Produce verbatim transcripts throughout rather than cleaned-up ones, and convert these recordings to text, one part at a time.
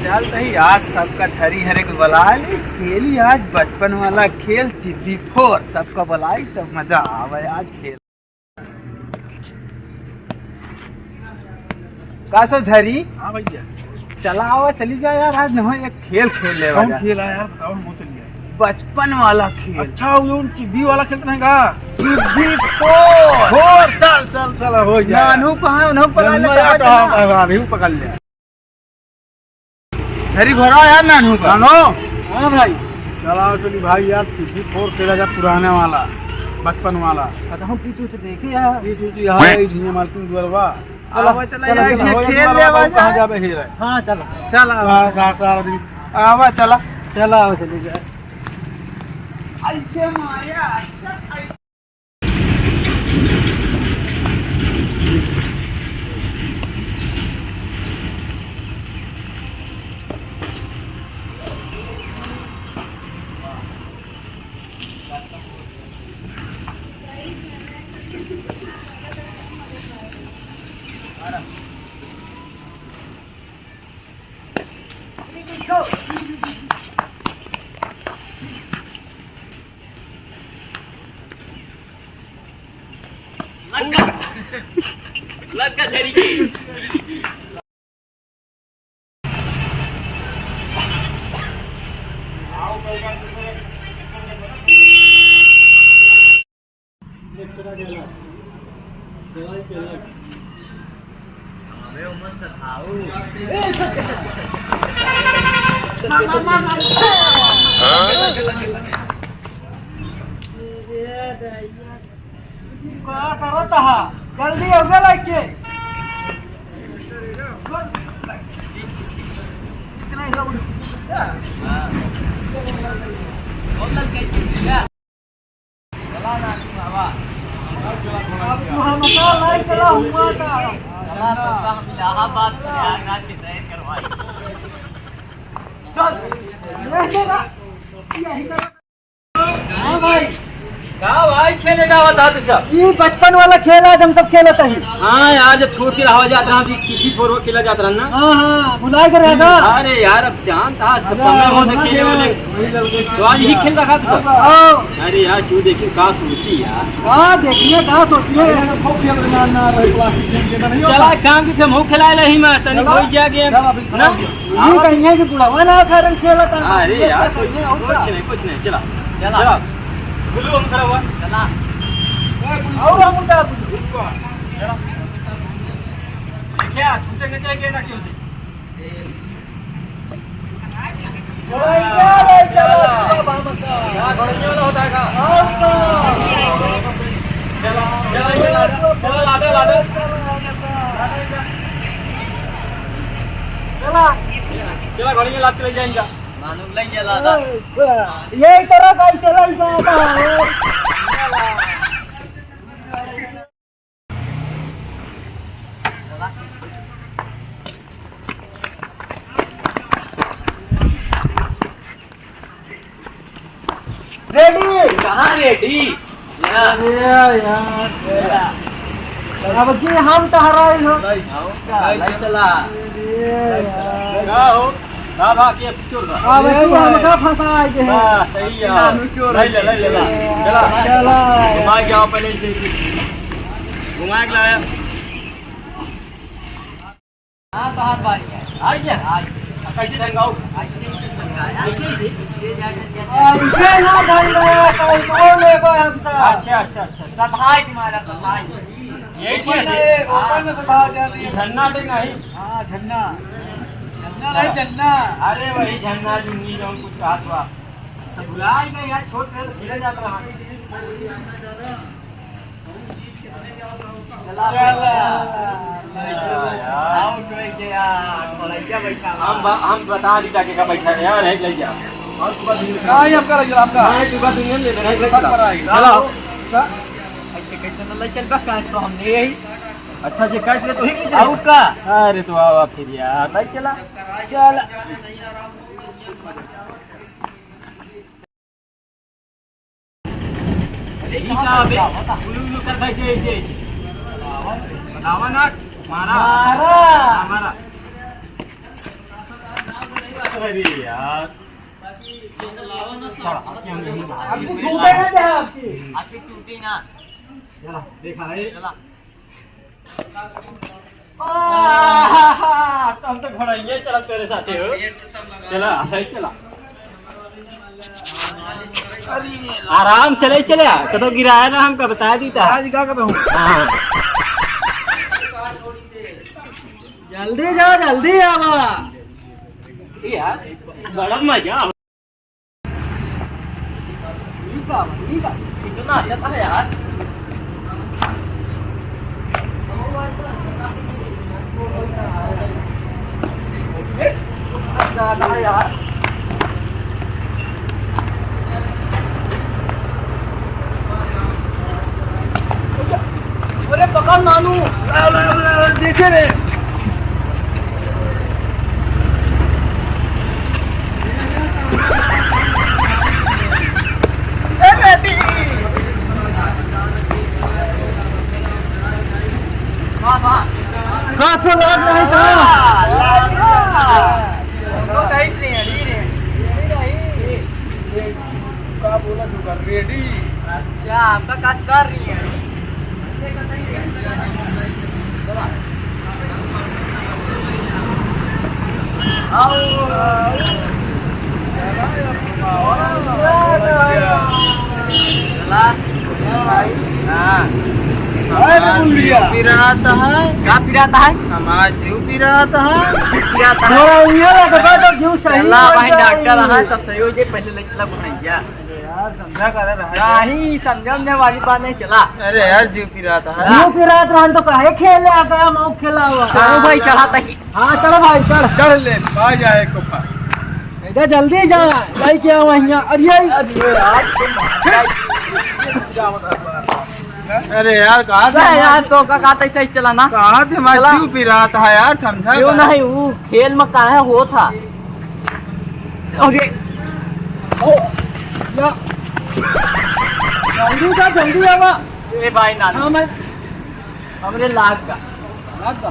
चल तही आज सबका झरी हरे के बुला ली, खेली आज बचपन वाला खेल चिट्ठी फोर, सबका बुलाई तो मजा आवे आज खेल। का सो झरी? हाँ भैया। चला आवा, चली जा यार, आज नहो एक खेल खेल ले कौन जा। खेल है यार, बताओ, हम चल जाए। बचपन वाला खेल। अच्छा, वो उन चिब्बी वाला खेलते हैं का? चिब्बी फोर। फोर, चल, चल, चल, हो जाए। नानू कहाँ, उन्हों पकड़ ले, नन्नू यार, तब तो हम, ना। हम, हम, हम पकड़ ले। झरी घोड़ा यार नानू का। नानो। हाँ भाई। चला चली भाई यार, चिट्ठी फोर खेला जा, पुराने वाला, बचपन वाला। अब हम पीछे से देखे यार। पीछे से यहाँ है, झिंगे मालकिन दुआरवा। चला, आवा, चला चला, यार, चला। खेल ले आवा कहाँ जा। जाबे हीरा? हाँ, चला। चला, आवा, हाँ, चला। हाँ, सारा दिन। आवा, चला। चला, आवा, चले जाए। ऐसे माया, अच्छा, ऐसे। लग गया। लग गया झरी के। का करत हा? जल्दी अउबे लइके। इतना ही सब। अब तू हमका लाई चला हुआ का। चला तो हम इलाहाबाद प्रयागराज के सैर करवाई। चल। यही तरह। हाँ भाई। का भाई खेले जावत हा तू सब? ई बचपन वाला खेल आज हम सब खेलत हई। हाँ यार, जब छोट के रहा जात रहा, तो चिट्ठी फोर खेला जात रहा ना। हाँ, हाँ, भुलाए के रहा था। अरे यार, अब जानत हा, सब अरे समय हो हाँ, खेले वाले। वही लड़के तो आज यही खेल रखा तू सब। हाँ। अरे यार, क्यों देखिए, का सोची यार? का देखिए, का सोचिए? चला, काम की फिर हम खेलाए ला ही मैं, तनी चला। कोई जाके, चला, अभी ना? चला। ये कहिए कि बुढ़ावा ना था, रंग खेला था। अरे यार, कुछ, कुछ नहीं, कुछ नहीं, चला। चला। चला। बुल्लू, हम खड़ा हुआ। चला। और हम उधर बुल्लू। चला। क्या, छूटे के चाहिए ना क्यों से? बढ़िया ले चला, बढ़िया बाबा का। क्या बढ़िया वाला होता है का? और का? चला, चला, चला, चला, लादे, लादे। चला। चला, घड़ी में लाद के ले जाएंगे। मानो ले चला था। यही तरह का चला ही जाता है। रेडी? कहाँ रेडी? यहाँ। अरे यार। अब की हम टहराई हो। नहीं, नहीं चला। अरे यार। का हो? का बा के चोर बा? अब की हमका फंसा के है। बा, सही है। नानू चोर ले ले, ले ले, ले। चला। चला। घुमा के आओ पहले इसे। घुमा के लाया। हाँ, तो हाथ बाहर है। आ गया? आ गया। कैसे ढंगाओ? ऐसे ही ढंगाया। ऐसे ही? ऐसे जाके क्या? ऐसे ना ढंगाया, कौन, कौन लेबा हमसे? अच्छा, अच्छा, अच्छा। सधाई तुम्हारा, सधाई। यही चीज है। ऊपर में सधा जाती है। झन्ना तो नहीं। हाँ, झन्ना। झन्ना नहीं, झन्ना। अरे, वही झन्ना, जिंदगी जो हम कुछ कहा था। सब भुला ही गए यार, छोट रहे तो खेला जाता रहा। चला। चला। आउट हो गया, खड़ैया बैठा हम बा। ब-, हम बता दी ताकि का बैठा है यार, है ले जा। और सुबह दिन का ये आपका लग रहा आपका? नहीं, सुबह दिन में ले रहे हैं, सब चला। पर आएगा। चला। का? ऐसे कैसे न ले चल बा, का तो हमने यही। अच्छा, जे काट ले तो ही ले चला। आउट का? अरे तो आओ आप फिर यार, नहीं चला। चल। अरे, ई का बे? उलू, उलू कर भाई, ऐसे, ऐसे, ऐसे। बतावा ना, मारा। मारा। हाँ, मारा। अरे यार। चला, आपकी हम नहीं मारेंगे। आपकी टूटे ना दे आपकी। आपकी टूटी ना। चला, देखा है। चला। आहा, तब तो घोड़ा ये चला तेरे साथे हो। चला, भाई चला। आराम से ले चले, कतो गिराया ना हमका बता दी था। आज का कहता हूँ? हाँ। जल्दी जा, जल्दी आवा। यार, बड़ा मजा। ठीक है, ठीक है। कितना अच्छा था यार। ज्यादा यार। अरे पकड़ नानू। देखे रे। ए बेटी। वाह, वाह। का से लाग नहीं था? वाह, वाह। तो कहीं नहीं है, नहीं है। का बोला तू कर रेडी? क्या आपका काज कर रही है? आओ। चला। हाँ। अरे बुढ़िया। पिरात है। का पिरात है? हमार जीव पिरात है। पिरात है। थोड़ा उंगलियां लगा दो, जीव सही चला हो भाई, जाए। डॉक्टर है, सब सही हो जाए, पहले ले चला बुढ़िया। अरे यार, समझा कर रहा है। नहीं, समझा में वाली बात नहीं चला। अरे यार, जीव पिरात है। जीव पिरात रहन तो काहे खेले आ गया, मौक खेला हुआ। चलो भाई, चढ़ा तही। हाँ, चढ़ भाई, चढ़। चढ़ ले, पा जाए को पा। इधर जल्दी जा, भाई क्या हुआ यहाँ? अरे ये अरे यार, अरे यार, कहाँ से अरे यार, तो का, का तैसे ही चला ना। कहाँ से हमारा चला। जीव पिरात है यार, समझा क्यों कर। नहीं, वो खेल में काहे हो था? अरे, ओ, या। जल्दी जा, जल्दी आवा। ए भाई, ना। हाँ, मैं हमरे लाग का। लाग का?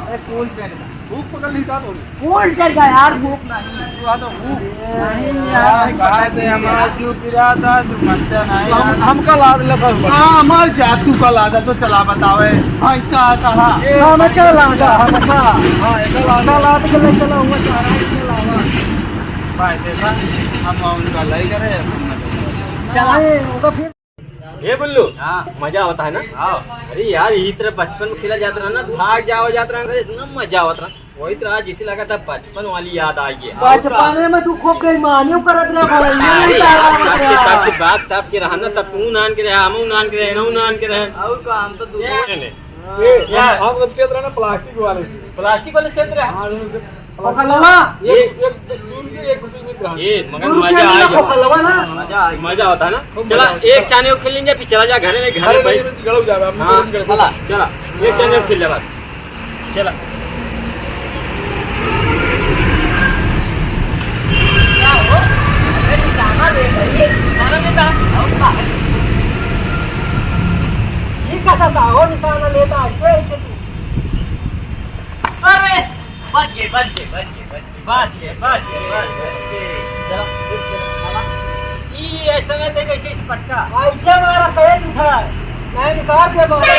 अरे, फूल पेड़ का। भूख पकड़ ली का तोरी? फूल पेड़ का यार, भूख नहीं। तू आ तो भूख। नहीं यार, यार, कहा थे हमारा जीव पिरात है, तू मनता नहीं हम, यार। हमका लाद ले बस, बस। हाँ, हमार जातू का लादा तो चला बतावे। हाँ, ऐसा, ऐसा, हाँ। ए, हाँ, मैं क्या लादा, हाँ, मैं क्या? हाँ, ऐसा लादा। लाद के ले चला हुआ, चारा ही चला हुआ। भाई, देखा, हम उनका लाई करे, हम ना चला। नहीं, वो तो फिर ए बुल्लू, हाँ। मजा आवत है ना? हाँ। अरे यार, यही तरह बचपन में खेला जात रहा ना, भाग जावा जात रहा, अरे इतना मजा आवत रहा। वही तरह जैसे लगा था बचपन वाली याद आ गई। बचपने में तू खूब बेईमानियों करत रहा, भला अरे नहीं यार, तारा तब के, तब के बात, तब के रहा ना, तब तू नान के रहा, हमहू नान के रहे, इनहू नान के रहे। और का, हम तो दूसरे ये ने। ए, यार। हम, हम सब खेलत रहे ना प्लास्टिक वाले से। प्लास्टिक वाले से खेलत रहे? हाँ, खोखलवा। एक, एक, एक, दूर के एक रुपये में ग्राहक। ए, मगर दू रुपया मजा में आ गया। खोखलवा ना। मजा आ गया। मजा होता है ना। खूब चला, मजा होता है। एक चाने खेल लेंगे, फिर चला जा घरे में, घरे अरे, भाई। नहीं, नहीं, गड़ो जा रहा, हम हाँ, गड़ो, गड़ो। चला, चला, एक चाने खेल ले बस। चला। क्या हो? अरे, निशाना दे भाई, निशाना दे भाई। ये कैसा था? हो निशाना लेता, ऐसे, ऐसे तू। अरे! बच गए, बच गए, बच गए, बच गए। बच गए, बच गए, बच गए। चलो, चलो, चलो। ई ऐसा में ते कैसे इसे पटका? ऐसे मारा, तेज उठा। मैं निकाल के मारा।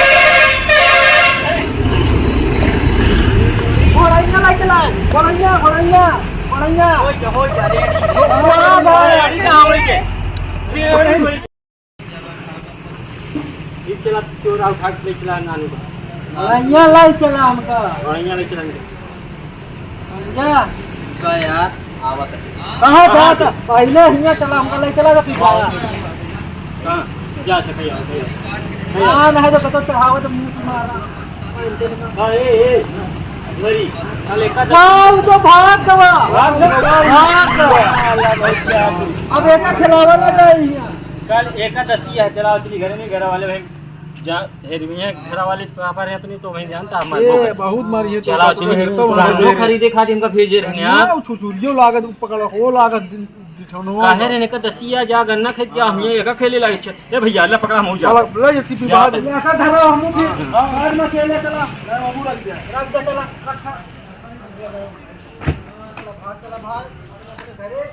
घोड़ैया लाई चला, घोड़ैया, घोड़ैया, घोड़ैया। हो जा, हो जा, रेडी। वाह, वाह। रेडी ना होई के। फिर रेडी होई। ई चला चोरा उठा के ले चला नानू का। बढ़िया ले चला हमका। बढ़िया ले चला हमका। बढ़िया। का यार, आवत है। कहाँ जात? पहले हियाँ चला, हमका ले चला तो पीछा। कहाँ? जा सके यार, भैया। हाँ, नहीं तो कतो चढ़ावत मुंह से मारा। हाँ, ए, ए, मरी। कल एक आध वाह, वो तो भाग गवा। भाग गवा। भाग गवा। अब एक खिलावा ना जाए हियाँ। कल एकादशी है, चला चली घर में, घर वाले भाई जा, हेरमी है, घर वाले पापा रहे अपने, तो वहीं जानता हमारे ये बहुत मारी है, तो चला बाप चली, को हेरता हूँ, कानो हेरता। खरीदे खातिर इनका भेजे रहे हैं, हाँ। वो छुरछुरियो लागत, पकड़ा, वो लागत, दिन, दिठौनो काहे लागत। रे, एकादशी आ, जा गन्ना खेत जा, हम ये एका खेले लागे छे। ए भैया, ले पकड़ा, हम जा। चला, ले ये सीपी जा। बाहर। एका धरा, हम भी हाँ। घर में खेले, चला। ले, बाबू रख दे। रख दे, चला, रखा। चला, भाग, चला, भाग। करे।